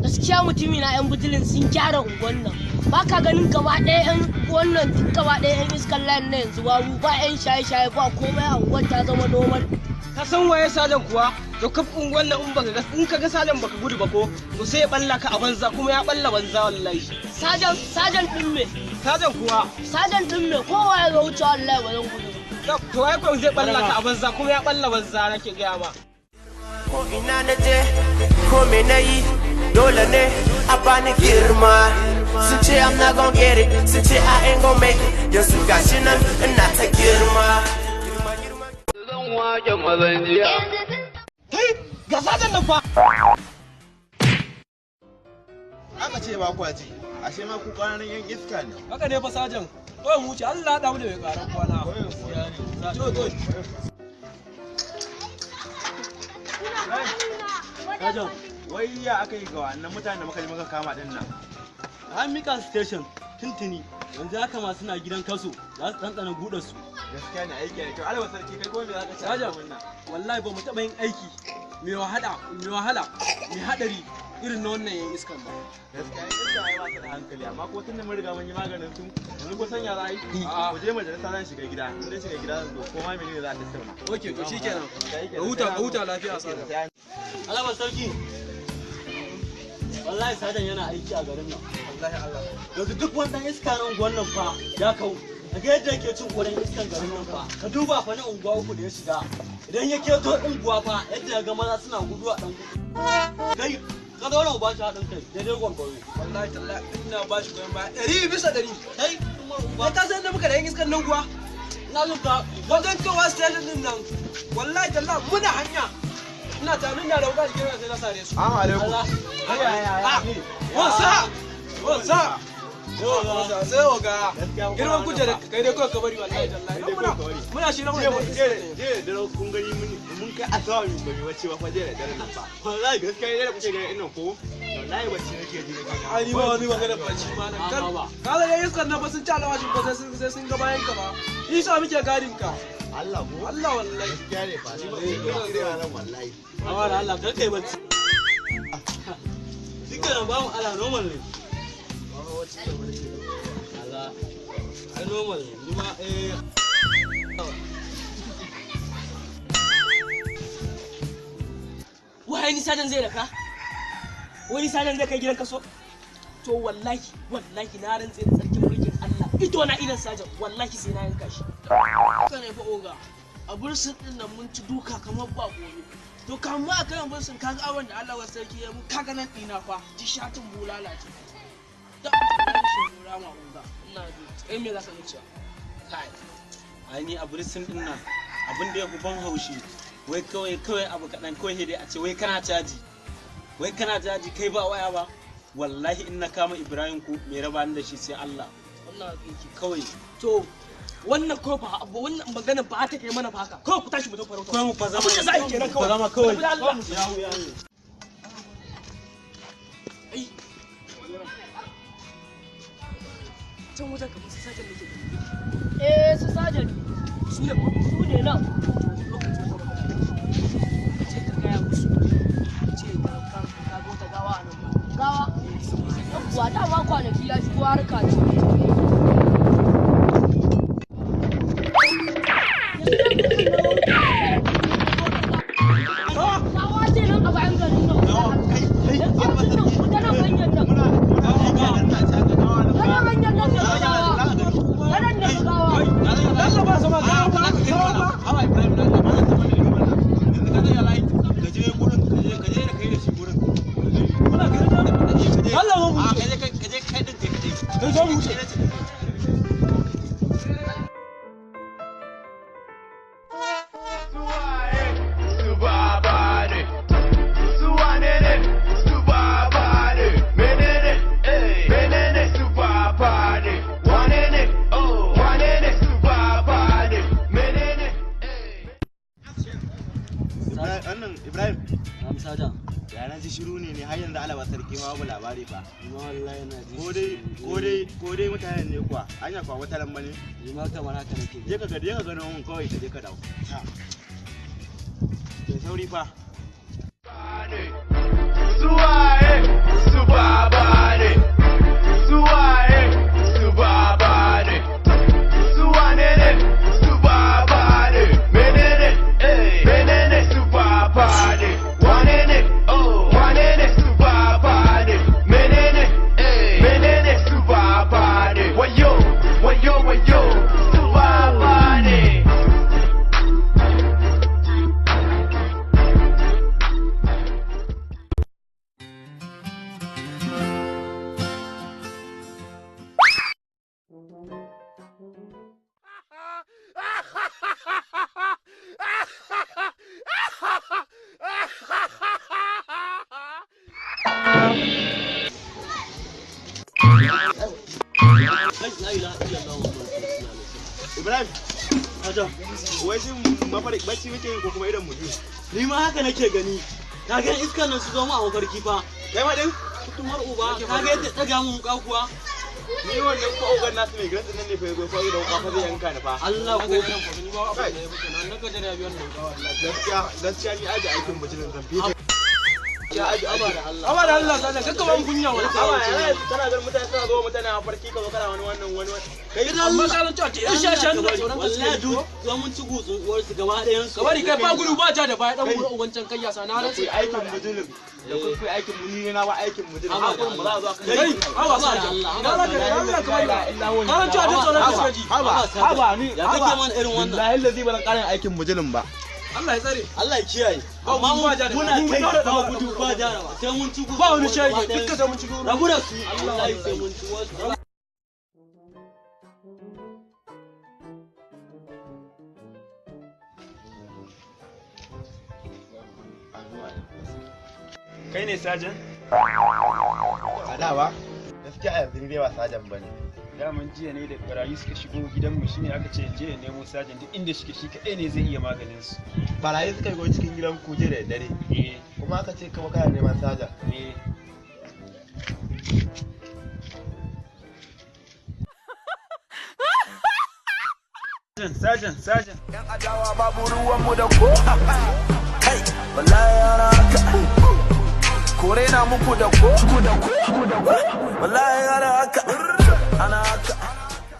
Gaskiya mutumi na yan butulin sun gyara unguwan nan. Ba ka ganin gaba ɗaya yan wannan duk gaba ɗaya yan iskan layin na yanzu babu ba yan shaye-shaye ba komai a unguwar ta zama normal. Ka san waye sajan kuwa? To kaf unguwan nan in baka ga in ka ga sajan baka gudu ba ko to sai ya balla ka a banza kuma ya balla banza wallahi. Sajan sajan ɗin me? Sajan kuwa. Sajan ɗin me? Kowa ya zo wuce wallahi ba zan gudu ba. To ai ko zai balla ka a banza kuma ya balla banza nake gaya ma. Ko ina na je, ko me na yi, dole ne a bani girma. Sun ce I'm not gon' get it, sun ce I ain't gon' make it. Yanzu gashi nan ina ta girma. Zan wake mazan jiya. Kai ga sajan nan fa. Aka ce ba kwa ji, ashe ma ku ƙananan yan iska ne. Haka ne fa sajan. Kawai mu wuce Allah ya damu da mai karan kwana. To to. Sajan, wai ya aka yi ga wannan mutanen da muka je muka kama din nan? An mika station tuntuni yanzu haka ma suna gidan kaso za su ɗanɗana gudar su. Gaskiya ne aiki ne kyau. Alaba sarki kai ko me zaka ce? Sajan, wallahi ba mu taɓa yin aiki mai wahala mai wahala mai haɗari irin na wannan yan iskan ba. Gaskiya yan iska ai ba su da hankali amma ko tunda mun riga mun yi maganin su yanzu ko sanya za a yi? Ku je majalisa zan shiga gida. In dai shiga gida zan zo ko ma menene za a tattauna. Okay to shikenan. Ka huta ka huta lafiya sajan. Alaba sarki wallahi sajan yana aiki a garin nan. Wallahi Allah. Yanzu duk wannan iska na unguwan nan fa ya kau. Daga yadda yake cin koren iskan garin nan fa ka duba fa na unguwa uku da ya shiga. Idan ya keto unguwa fa yadda ya ga maza suna gudu a ɗan gudu. Kai ka zo nan ba shi haɗin kai daidai gwargwaro. Wallahi tallahi ina ba shi goyon baya 100%. Kai kuma Ba ka san da muka da yan iskan nan kuwa? ina jin ka Wajen kowa station din nan wallahi tallahi muna hanya. Ina tunanin da wuka jikin sai na sare su. Assalamu alaikum. Allah. Ah, wasa! Wasa! Wasa sai oga. Girman kujera kai dai kawai ka bari wallahi tallahi. Kai dai kawai ka bari. Muna shi na Jiya wannan jiya jiya da dare kun gani mun kai asuba mun bari wacce ba fa jiya da dare nan fa. Wallahi Gaskiya ne da kuke gani ina ko wallahi bacci nake ji nake gani. Ai ni ba wani magana bacci ma nan. Kar ka ga yan iskan nan ba sun ci alawashin ba sai sun ga bayan ka ba. Isa muke gadin ka. Allah ko Allah wallahi. gaskiya ne fa ni ba ni ba nan wallahi. Amma da Allah kar kai bacci. Dukkanin bamu ala normal ne. Allah. Ai normal ne. Ni ma eh Wai ni sajan zai raka? Wani sajan zai kai gidan kaso? To wallahi wallahi na rantse da tsarkin mulkin Allah ido na idan sajan wallahi sai na yanka shi. Haka ne fa oga. A bursin din nan mun ci duka kamar ba gobe. To kamar a kan bursin kaga abin da Allah sarki ya mun kaga nan dina fa ji shatin bulala ce. Da shi rama oga. Ina ji kai me zaka iya cewa? Kai. ai ni a burisin din nan abin da ya fi ban haushi wai kawai kawai abu kaɗan kawai sai dai a ce wai kana caji wai kana caji kai ba waya ba wallahi in na kama Ibrahim ku mai raba ni da shi sai Allah Wannan haka yake. kawai To wannan ko ba abu wannan magana ba ta kai mana ba haka. Kawai ku tashi mu tafi farauta. kawai mu fa zama Abin da za a yi kenan kawai. fa zama kawai Tafi da Allah. Ai. Can wajen kamar su sajan nake gani. Eh su sajan ne. Su ne su ne nan. Lokacin da muka ce ka gaya musu. Ce ka ka ka ga wata gawa a nan ba. Gawa? Yawwa dama kwanaki ya shigo harka ce. Gawa ce nan a bayan garin nan. Yanzu nan ku tana hanyar nan. Muna muna aiki a nan na ci aka gawa nan. Tana hanyar nan da gawa. Tana da gawa. Allah ba sama gawa ba gawa ba. Hawa Ibrahim na Allah ba zan taɓa da irin wannan. Yanzu ka tsaya layi ka je gurin ka je ka je da kai da shi gurin. Muna ganin da Ka je ka je. Allah mu A wuce. ka je ka je kai din kai kadai. Kai zo mu wuce. Su baba ne. Su wane ne? Su baba ne. Menene? Menene? Su baba ne. Wane ne? Wane ne? Su baba ne. Menene? Wannan Ibrahim Am sajan. ya na ji shiru ne ne har yanzu alaba sarki ma babu labari fa. Ni ma wallahi na ji. Ko dai ko dai ko dai mutanen ne kuwa anya kuwa wata lamba ne. Ni ma kamar haka nake. Je ka ga je ka gano mun kawai ka je ka dawo. Kai sauri fa. Suwaye su baba ne, suwaye su baba ne, suwane ne su baba ne, menene eh menene su baba ne, wane ne oh wane ne su baba ne, menene eh menene su baba ne, wayo wayo wayo su baba ne. Kai, la ilaha illallah Muhammadu rasulullah. Ibrahim, Aja. wai shin mafarki bacci muke yi ko kuma idan mu biyu? Ni ma haka nake gani. Ka ga iskan nan su zo mu a mafarki fa. Kai ma din? Kutumar uba, ka ga yadda ɗaga mun wuka kuwa. Ni wannan ko ogan nasu mai gidan nan ne fa yazo fa da wuka fa zai yanka ni fa. Allah ko. Ni ba abin da ya fi kenan na gajere ya biyan doka wallahi. Gaskiya gaskiya ni aje aikin bijilan zan fi. Ya aje aje. Aba da Allah sajan kakka ban kunya wani. Aba yana kana ganin mutane suna zo mutane a farki ka zo kana wani wannan wani wani. Kai Amma ka san cewa ce yan shashan da tsoron ka Wallahi suke duk zo mun ci gutsun uwarsu gaba ɗayan su. Ka bari kai ba gudu ba ja da baya dan wancan kai ya sa na da rantsi. ku aikin bijilin da ku ku aikin mu ni na ba aikin bijilin. Haba da Hakurin ba za a zo a kan. Kai, haba sajan. Ina za ka Allah ka bari. Ka san cewa duk tsoron ka suke ji. Haba haba ni Ya kake mana irin wannan? Billahi lazi ba zan ƙara yin aikin bijilin ba. Allah ya tsare. Allah ya kiyaye. Ba Amma gudu ba ja da muna baya. Mun kai daura ba da gudu ba ja da baya. Sai mun ci gutsun Ba wani uwarsu shege gaba ɗayan dukkan su. sai mun ci guru. Rabu da su. Wallahi sai mun ci wasu. Kai ne sajan? A da ba? Gaskiya a yanzu ni dai ba sajan bane. Daman jiya ne da barayi suka shigo gidanmu shine aka ce in je in nemo sajan duk inda shike shi kaɗai ne zai iya maganin su. Barayi suka shigo cikin gidan ku jiya da daddare. Eh, Kuma aka ce kuma kana neman sajan. eh. Sajan, sajan, sajan. Yan adawa babu ruwanmu da ku. Kai, wallahi yana haka. Kore na muku da ku. Da ku. Wallahi yana haka. Ana haka.